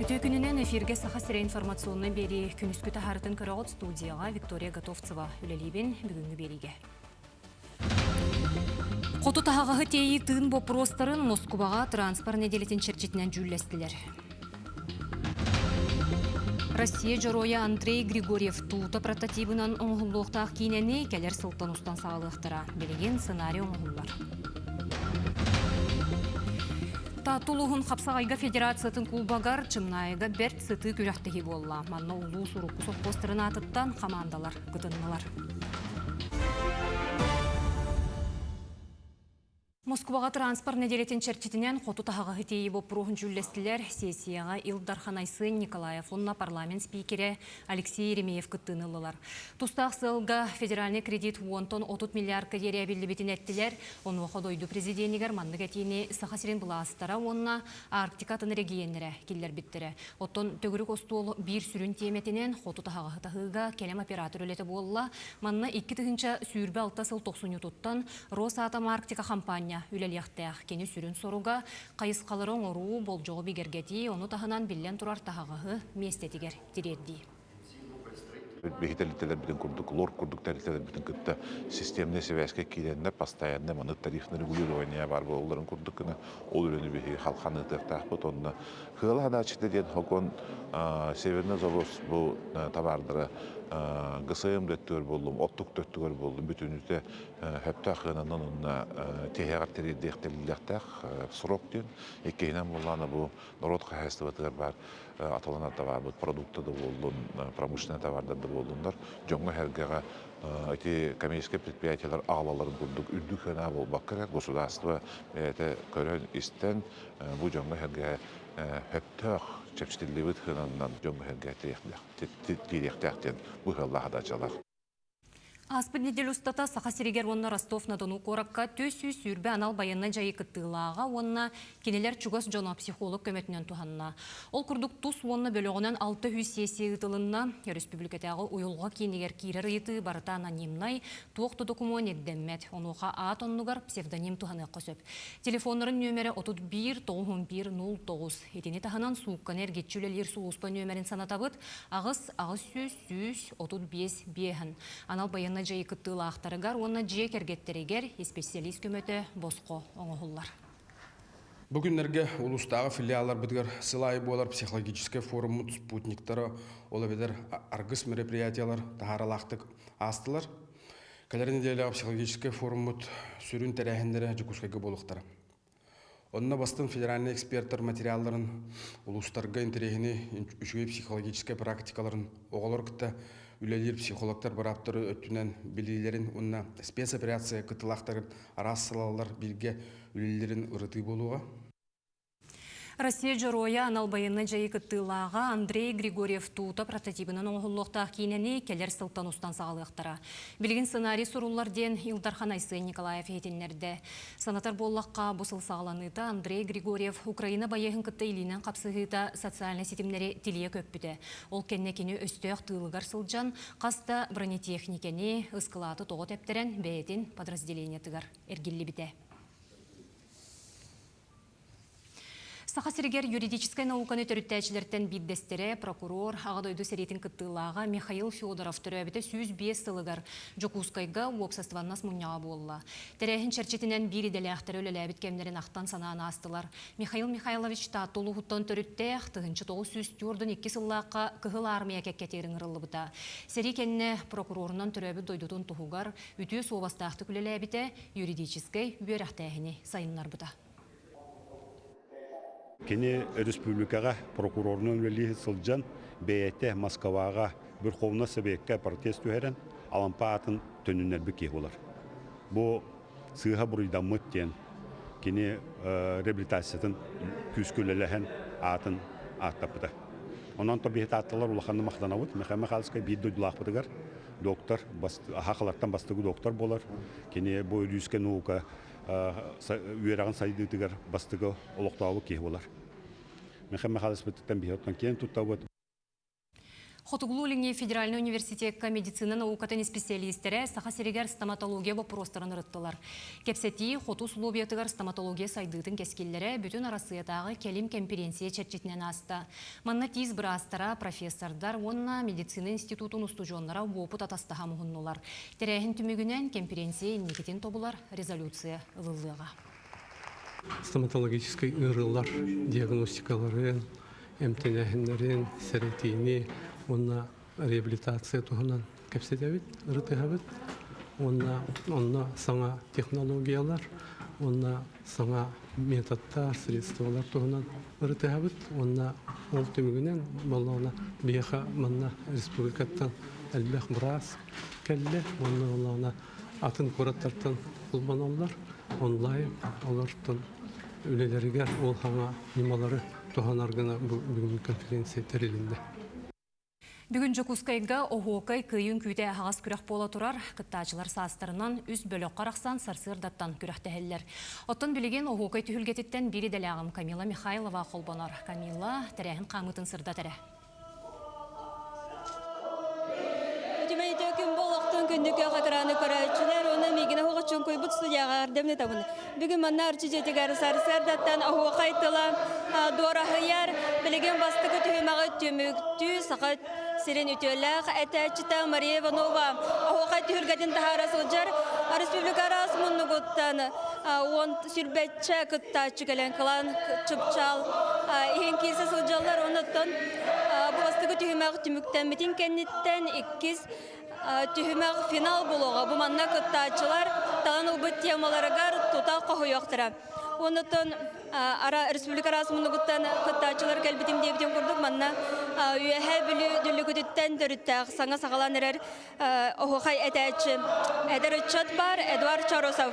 Үтүө күнүнэн эфиргэ Саха сирэ информационнай биэрии күнүскү таһаарытын көрөҕүт студияҕа Виктория Готовцева үлэлиибин бүгүҥҥү биэриигэ. Хоту таһаҕаһы тиэйии тыын боппуруостарын Москубаҕа транспорт нэдиэлэтин чэрчитинэн дьүүллэстилэр. Россия Дьоруойа Андрей Григорьев туута прототибынан оҥоһуллуохтаах киинэни кэлэр сылтан устан саҕалыахтара. Билигин сценарий оҥоһуллар. Таатта улууһун Хапсаҕайга федерациятын кубогар Чымнаайыга бэрт сытыы күрэхтэһии буолла. Манна улуус урукку сопхуостарын аатыттан хамаандалар кытыннылар. Москваҕа транспорт нэдиэлэтин чэрчитинэн хоту таһаҕаһы тиэйии боппуруоһун дьүүллэстилэр. Сессияҕа Ил Дархан Айсен Николаев уонна парламент спикерэ Алексей Еремеев кыттыыны ыллылар. Тустаах сыалга федеральный кредит уонтан 30 миллиардка диэри эбиллибитин эттилэр. Онуоха дойду президенигэр маннык этиини Саха сирин былаастара уонна Арктика атын региэннэрэ киллэрбиттэрэ. Оттон төгүрүк остуол биир сүрүн тиэмэтинэн хоту таһаҕаһы таһыыга кэлим оператор үлэтэ буолла. Манна 2026 сыл тохсунньутуттан Росатом Арктика хампаанньа үлэлиэхтээх. Кини сүрүн соруга хайысхалары оҥоруу, болдьоҕу бигэргэтии, ону таһынан биллэн турар таһаҕаһы миэстэтигэр тириэрдии. Биһи тэрилтэлэрбитин курдук, лор курдук тэрилтэлэрбитин кытта системнай сибээскэ киирэннэр постоянно маннык тарифный регулирование баар буолалларын курдук гына ол үлэни биһиги халхан ыытыахтаахпыт. Онно Кыала хадааччыта диэн хокон Северный завоз бу табаардара ГСМ да өттүгэр буоллум, оттук да өттүгэр буоллум бүтүнүтэ хөптөөх ыананан уонна тиһэҕэр тириэрдиэхтэллиэхтээх срок диэн. Иккиһинэн буоллаҕына бу норуот хаһаайыстыбатыгар баар аталанар табаарбыт продукта да буоллун, промышленнай табаардар да буоллуннар, дьоҥҥо-сэргэҕэ ити коммерческай предприятиелар аҕалаларын курдук үрдүк сыанаа буолбакка эрэ государство бэйэтэ көрөн-истэн бу дьоҥҥо-сэргэҕэ сөптөөх чэпчэтиллибит сыананан дьоҥҥо-сэргэҕэ тириэхтээх диэн быһыылаах дачалар. Ааспыт неделя устата Саха сиригэр уонна Ростов-на-Дону куоракка 420 анал байыаннай дьайыы кыттыылааҕа уонна кинилэр чугас дьоно психолог көмөтүнэн туһанна. Ол курдук тус уонна бөлөҕүнэн 600 сессия ыытылынна. Өрөспүүбүлүкэтээҕи уйулҕа киинигэр киирэр ыйытыы барыта анонимнай, туох да докумуон ирдэммэт. Онуоха аат оннугар псевдоним туһаныахха сөп. Телефоннарын нүөмэрэ 31 91 09. Итини таһынан суукканы эргиччи үлэлиир сулууспа нүөмэрин санатабыт 8 800 135 5 Анал байыаннай дьайыы кыттыылаахтарыгар уонна дьиэ кэргэттэригэр исписэлиис көмөтө босхо оҥоһуллар. Бу күннэргэ улуустааҕы филиалларбытыгар сыл аайы буолар психологическай форуммут спутниктара, ол эбэтэр аргыс мероприятиелар таһааралаахтык аастылар. Кэлэр нэдиэлэҕэ психологическай форуммут сүрүн тэрээһиннэрэ Дьокуускайга буолуохтара. Онно бастыҥ федеральнай экспертэр материалларын улуустарга интэриэһини үчүгэй психологическай практикаларын оҕолор кытта үлэлиир психологтар бырааптары өттүнэн билиилэрин уонна спецоперация кыттыылаахтарын араас салаллар бииргэ үлэлиирин ырытыы буолуоҕа. Россия Дьоруойа анал байыаннай дьайыы кыттыылааҕа Андрей Григорьев туута прототибынан оҥоһуллуохтаах киинэни кэлэр сылтан устан саҕалыахтара. Билигин сценарий суруллар диэн Ил Дархан Айсен Николаев иһитиннэрдэ. Санатар буоллахха, бу сыл саҕаланыыта Андрей Григорьев Украина байыаһын кытта илиинэн хапсыһыыта социальнай ситимнэри тилийэ көппүтэ. Ол кэннэ кини өстөөх тыылыгар сылдьан, хас да бронетехникэни, ыскылааты тоҕо тэптэрэн бэйэтин подразделениетыгар эргиллибитэ. Саха сиригэр юридическай науканы төрүттээччилэртэн биирдэстэрэ, прокурор, Аҕа дойду сэриитин кыттыылааҕа Михаил Федоров төрөөбүтэ 105 сылыгар Дьокуускайга уопсастыбаннас мунньаҕа буолла. Тэрээһин чэрчитинэн биир идэлээхтэрэ үлэлээбит кэмнэрин ахтан-санаан аастылар. Михаил Михайлович Таатта улууһуттан төрүттээх, 1942 сыллаахха Кыһыл Аармыйа кэккэтигэр ыҥырыллыбыта. Сэрии кэннэ прокурорунан төрөөбүт дойдутун туһугар үтүө суобастаахтык үлэлээбитэ, юридическэй үөрэхтээһини сайыннарбыта. Кини республикаҕа прокурорунан үлэлии сылдьан бэйэтэ Москваҕа Верховнай Советка протест түһэрэн Алампа аатын төнүннэрбит киһи буолар. Бу сыыһа буруйдаммыт диэн кини реабилитациятын күүскэ үлэлэһэн аатын ааттаппыта. Онон то биһи таатталар улаханнык махтанабыт. Михаил Михайловичка биир дойдулаахпытыгар доктор, аһа бастакы доктор буолар. Кини бу юридическай наука үөрэҕин сайдыытыгар бастакы олохтообут киһи буолар. Михаил Михайловичпытыттан биһи оттон киэн туттабыт. Хотугулуу-Илиҥҥи федеральнай университекка медицина наукатын исписэлиистэрэ Саха сиригэр стоматология боппуруостарын ырыттылар. Кэпсэтии хоту усулуобуйатыгар стоматология сайдыытын кэскиллэрэ бүтүн Арассыыйатааҕы кэлим кэмпириэнсийэ чэрчитинэн ааста. Манна тиис быраастара, профессордар уонна медицина институтун устудьуоннара уопут атастаһа муһуннулар. Тэрээһин түмүгүнэн кэмпириэнсийэ инникитин тобулар резолюция ылыллыаҕа. Стоматологическай ыарыылар диагностикаларын, эмтэнээһиннэрин, сэрэтиини уонна реабилитация туһунан кэпсэтэбит, ырытыһабыт. Уонна онно саҥа технологиялар уонна саҥа методтар, средстволар туһунан ырытыһабыт. Уонна ол түмүгүнэн буоллаҕына биһиэхэ манна республикаттан элбэх быраас кэллэ уонна буоллаҕына атын куораттартан холбоноллор онлайн олортон үлэлэригэр ол хаҥа ньымалары туһанар гына бу бүгүҥҥү конференция тэрилиннэ. Бүгүн Дьокуускайга Оһуокай кыайыы үҥкүүтэ аһаҕас күрэх буола турар. Кыттааччылар саастарынан үс бөлөххө арахсан сарсыардаттан күрэхтэһэллэр. Оттон билигин Оһуокай түһүлгэтиттэн биир идэлээҕим Камила Михайлова холбонор. Камила, тэрээһин хаамыытын сырдат эрэ. Үтүмэн үтүө күн буолуохтун күндү күөх экраны көрөөччүлэр уонна миигин оһоҕоччун куйбут студияҕа эрдэмни табын. Бүгүн манна Арчы дьиэтигэр сарсыардаттан оһуохай тыла дуораһыйар. Билигин бастакы түһүмэҕи түмүктүү Саха сирин үтүөлээх этээччитэ Мария Иванова оһуохай түһүлгэтин таһаара сылдьар. Республика араас муннугуттан уон сүрбэччэ кыттааччы кэлэн кылаан чыпчаал иһин киирсэ сылдьаллар. Оннуттан бу бастакы түһүмэх түмүктэммитин кэнниттэн иккис түһүмэх финал буолуоҕа. Бу манна кыттааччылар талан ылбыт темаларыгар тута хоһуйуохтара. Оннуттан ара республика араас муннугуттан кыттааччылар кэлбитим диэбитим курдук манна Үөһээ Бүлүү Дүллүкүтүттэн төрүттээх саҥа саҕалаан эрэр оһуохай этээччи эдэр ыччат бар Эдуард Чоросов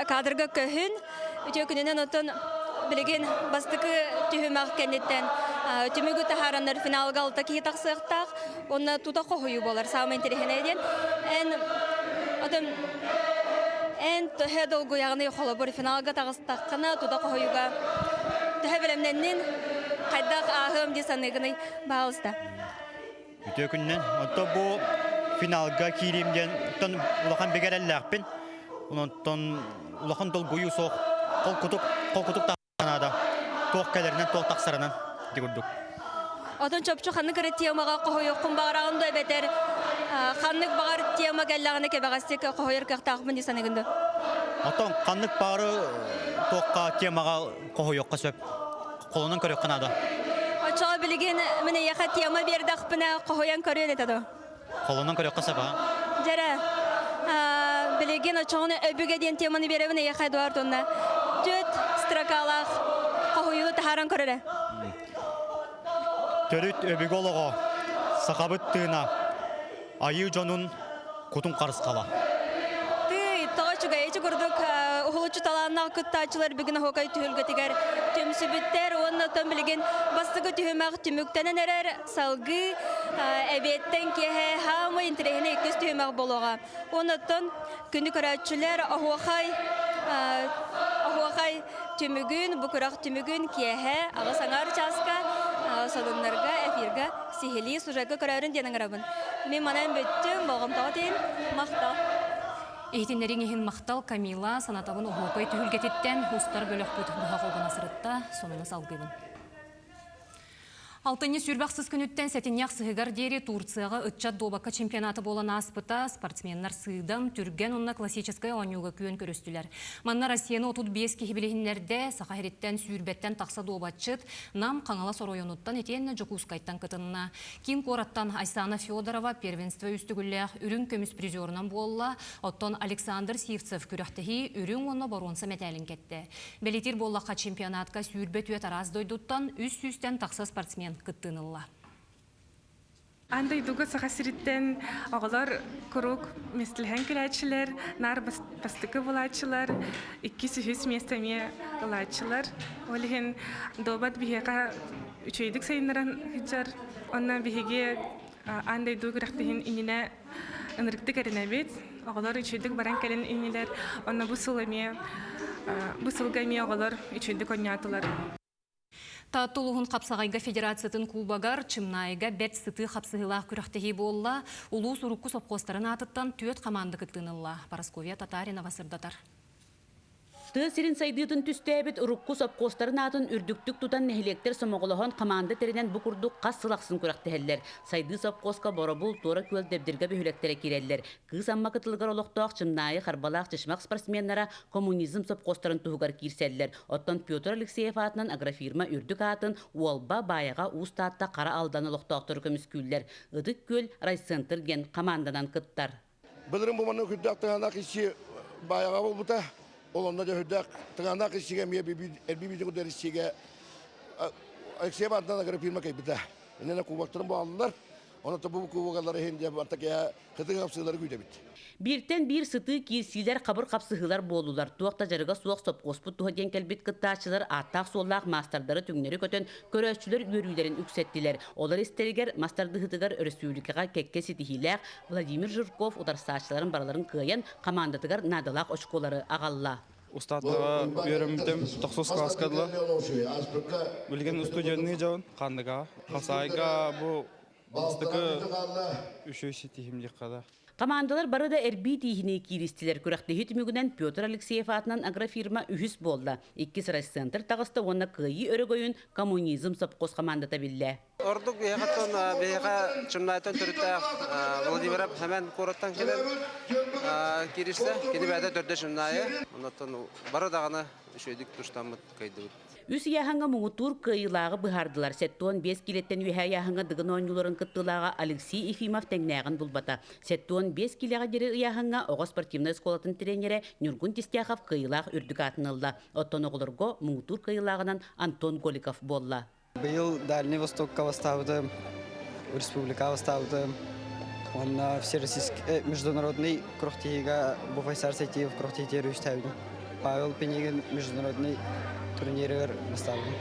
кадрга көһүн үтүө күнүнэн оттон билигин бастакы түһүмэх кэнниттэн түмүгү таһаараннар финалга алта киһи тахсыахтаах уонна тута хоһуйуу буолар саамай интэриэһинэй диэн эн отон эн төһө долгуйаҕыный холобур финалга таҕыстаххына тута хоһуйууга төһө бэлэмнэннин хайдах ааһыам дии саныыгыный баалыста Үтүө күнүнэн. Онтон бу финалга киириим диэн оттон улахан бигэ эрэллээхпин. Онтон улахан долгуйуу суох. Холкутук, холкутук наада. Туох кэлэринэн, туох тахсарынан ити курдук. Отон чопчу ханнык эрэ темаҕа хоһуйуоххун баҕараҕын да эбэтэр ханнык баҕар тема кэллэҕинэ кэбэҕэстик хоһуйар кыахтаахпын дии саныыгын дуо? Отон ханнык баҕары туохха темаҕа хоһуйуохха сөп. Холонон көрүөххэ наада. Оччоҕо билигин мин эйиэхэ тема биэрдэхпинэ хоһуйан көрүөн этэ дуо? Холонон көрүөххэ сөп аа. Дьэрэ, билигин оччоҕуна өбүгэ диэн теманы биэрэбин эйиэхэ Эдуард уонна түөрт строкалаах хоһуйууну таһааран көр эрэ. Төрүт өбүгэ олоҕо, сахабыт тыына, айыы дьонун кутун харысхала. Тыый, тоҕо үчүгэй ити курдук уһулуччу талааннаах кыттааччылар бүгүн оһуокай түһүлгэтигэр түмсүбүттэр уонна оттон билигин бастакы түһүмэх түмүктэнэн эрэр салгыы эбиэттэн киэһэ хаамай интэриэһинэй иккис түһүмэх буолуоҕа. Уонна оттон күнү көрөөччүлэр оһуохай оһуохай түмүгүн, бу күрэх түмүгүн киэһэ аҕыс аҥаар чааска сонуннарга, эфирга сиһилии сюжекка көрөөрүн диэн ыҥырабын. Мин манан бүттүм, болҕомтоҕо тиийин, махтал. Иһитиннэриҥ иһин махтал, Камила, санатабын оһуокай түһүлгэтиттэн устар бөлөхпүт быһа холбоно сырытта, сонуну салгыыбын. Алтынньы сүүрбэх күнүттэн сэтинньи ахсыһыгар диэри Турцияҕа ыччат дуобакка чемпионата буолан ааспыта. Спортсменнар сыыдам, түргэн уонна классическай оонньууга күөн көрүстүлэр. Манна Россияны 35 киһи билиһиннэрдэ, Саха сириттэн сүүрбэттэн тахса дуобатчыт Нам, Хаҥалас оройуонуттан итиэннэ Дьокуускайтан кытынна. Киин куораттан Айсана Федорова первенство үс төгүллээх үрүҥ көмүс призерунан буолла, оттон Александр Сивцев күрэхтэһии үрүҥ уонна боруонса мэтээлин кэттэ. Бэлиэтиир буоллахха, чемпионатка 24 араас дойдуттан 300-тэн тахса спортсмен кыттыыны ылла. Аан дойдуга Саха сириттэн оҕолор куруук миэстэлэһэн кэлээччилэр, наар бастакы булааччылар, иккис, үһүс миэстэ эмиэ ылааччылар. Ол иһин дуобат биһиэхэ үчүгэйдик сайыннаран сылдьар. Онно биһиги аан дойду күрэхтэһин иннинэ ынырыктык эрэнэбит. Оҕолор үчүгэйдик баран кэлэн иннилэр. Онно бу сыл эмиэ бу сылга эмиэ оҕолор үчүгэйдик оонньоотулар. Таатта улууһун хапсаҕайга федерациятын кубогар Чымнаайга бэрт сытыы хапсыһыылаах күрэхтэһии буолла. Улуус урукку сопхуостарын аатыттан түөрт хамаанда кыттыыны ылла. Парасковья Татаринова сырдатар. Тыа сирин сайдыытын түстээбит урукку сопхуостарын аатын үрдүктүк тутан нэһилиэктэр сомоҕолоһон хамаанда тэринэн бу курдук хас сыл ахсын күрэхтэһэллэр. Сайдыы сопхуоска Боробул, Туора Күөл, Дэбдиргэ бөһүөлэктэрэ киирэллэр. Кыыс Амма кытылыгар олохтоох Чымнаайы Харбалаах Чычымах спортсменнара коммунизм сопхуостарын туһугар киирсэллэр. Оттон Петр Алексеев аатынан агрофирма үрдүк аатын Уолба, Баайаҕа, Уус Таатта, Хара Алдан олохтоохтору көмүскүүллэр. Ытык Күөл райцентр диэн хамаанданан кыттар. Былырын бу манна күрдээх тыҥанаах иччи Баайаҕа буолбута. Ол онно дьэ үрдээх тыҥанаах иччигэ эмиэ эрбии биитин курдук иччигэ Алексей Баантан агрофирма кэлбитэ. Иннинэ кубоктарын буолаллар. Онон бу кубогалары иһин дьэ бантакыйа кытыы хапсыылары күүтэбит. Бииртэн биир сытыы киирсиилэр хабыр хапсыһыылар буоллулар. Туох да дьарыга суох сопхуоспут туһа диэн кэлбит кыттааччылар ааттаах-суоллаах маастардары түҥнэри көтөн, көрөөччүлэр үөрүүлэрин үксэттилэр. Олор истэригэр мас тардыһыытыгар өрөспүүбүлүкэҕэ кэккэ ситиһиилээх Владимир Жирков утарсааччыларын барыларын кыайан, хамаандатыгар наадалаах очколары аҕалла. Устааттаҕа үөрэммитим тохсус кылааска дылы. Билигин устудьуоннуу дьон ханныга. Хасаайга бу бастакы үчүгэй ситиһим диэххэ да. Командалар бары да эрбии тииһинии кииристилэр. Күрэхтэһии түмүгүнэн Петр Алексеев аатынан агрофирма үһүс буолла. Иккис райцентр таҕыста уонна кыайыы өрөгөйүн коммунизм сопхуос командата биллэ. Ордук биһиэхэттэн биһиэхэ Чымнаайтан төрүттээх Владимиров Сэмэн куораттан кэлэн кииристэ. Кини бэйэтэ төрдө Чымнаайы. Оннуттан бары даҕаны үчүгэйдик туштаммыт кыайдыбыт. Үс ыйааһыҥҥа муҥутуур кыайыылааҕы быһаардылар. 75 киилэттэн үөһэ ыйааһыҥҥа Дыгын оонньууларын кыттыылааҕа Алексей Ефимов тэҥнээҕин булбата. 75 киилэҕэ диэри ыйааһыҥҥа оҕо спортивнай оскуолатын тренерэ Ньургун Тистяхов кыайыылаах үрдүк аатын ылла. Оттон оҕолорго муҥутуур кыайыылааҕынан Антон Голиков буолла. Быйыл Дальний Востокка бастаабытым, республикаҕа бастаабытым. Уонна всероссийский международный күрэхтэһиигэ Буфайсар Сайтиев күрэхтэһиитигэр үстээбитим. Павел Пинигин международный турнирыгар бастаабытым.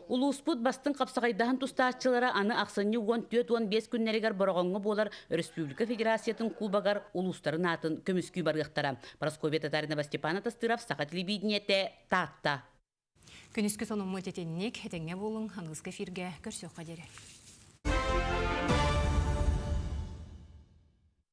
Улууспут бастыҥ хапсаҕайдаһан тустааччылара аны ахсынньы 14-15 күннэригэр Бороҕоҥҥо буолар Өрөспүүбүлүкэ Федерациятын Кубогар улуустарын аатын көмүскүү барыахтара. Прасковья Татаринова, Степан Атастыров, Саха телевидениетэ, Таатта. Күнүскү сонуммут итинник, этэҥҥэ буолуҥ, аныгыскы эфиргэ көрсүөххэ диэри.